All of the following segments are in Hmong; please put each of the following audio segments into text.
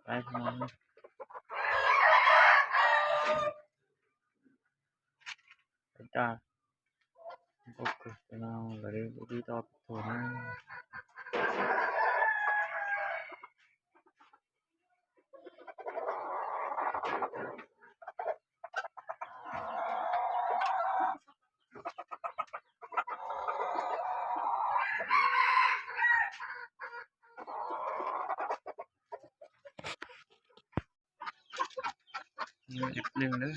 Qaib no, qaib daj, nkauj kawg no, lawv dib toj tuag na. Ib neeg na,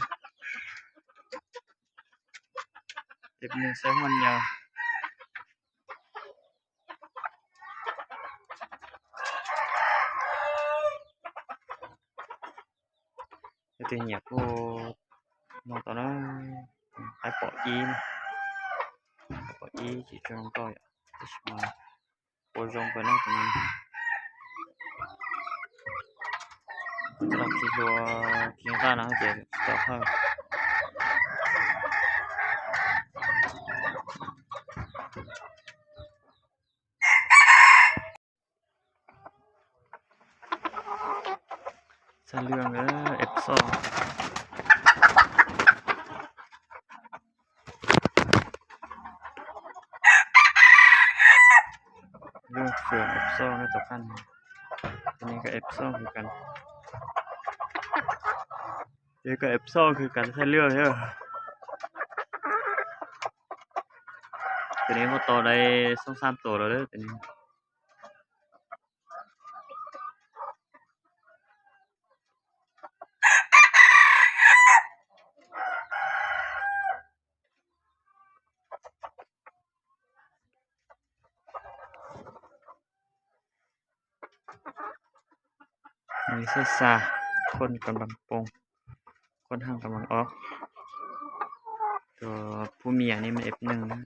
ib neeg saib muaj nyaw. Leej twg nyiam kuj nug tau na. Qaib pom ib, qaib pom ib tsis tshua zoo nkauj yom, tab sis mas ua zoo kawg na tus no. Coj los khi hlua khi nqaj no ces tsis tau hawj. Txaij lwj eb xoj, lwj fwm eb xoj nej tus qaj, tus no koj eb xoj kws kas, ces koj eb xoj kws kas txaij lwj thiab. Tus no muaj tau dai xoob xab tus lawm tus no. Xaj xa, khuôn kampas poo, khuôn haj kampas ob. Tus phub mias no mas eb neeg na.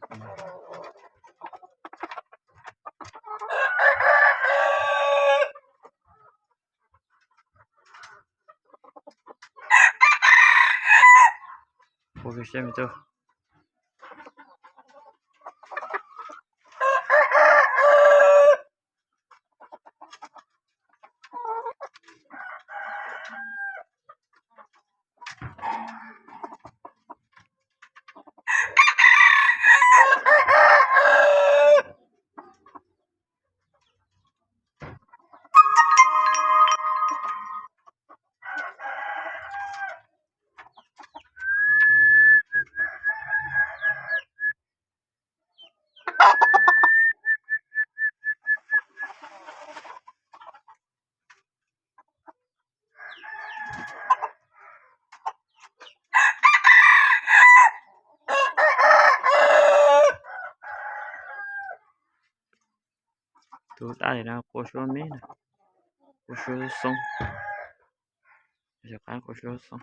Ua kws seb me tub. Tus dab li no qua suab me na, qua suab xoob, qua suab xoob.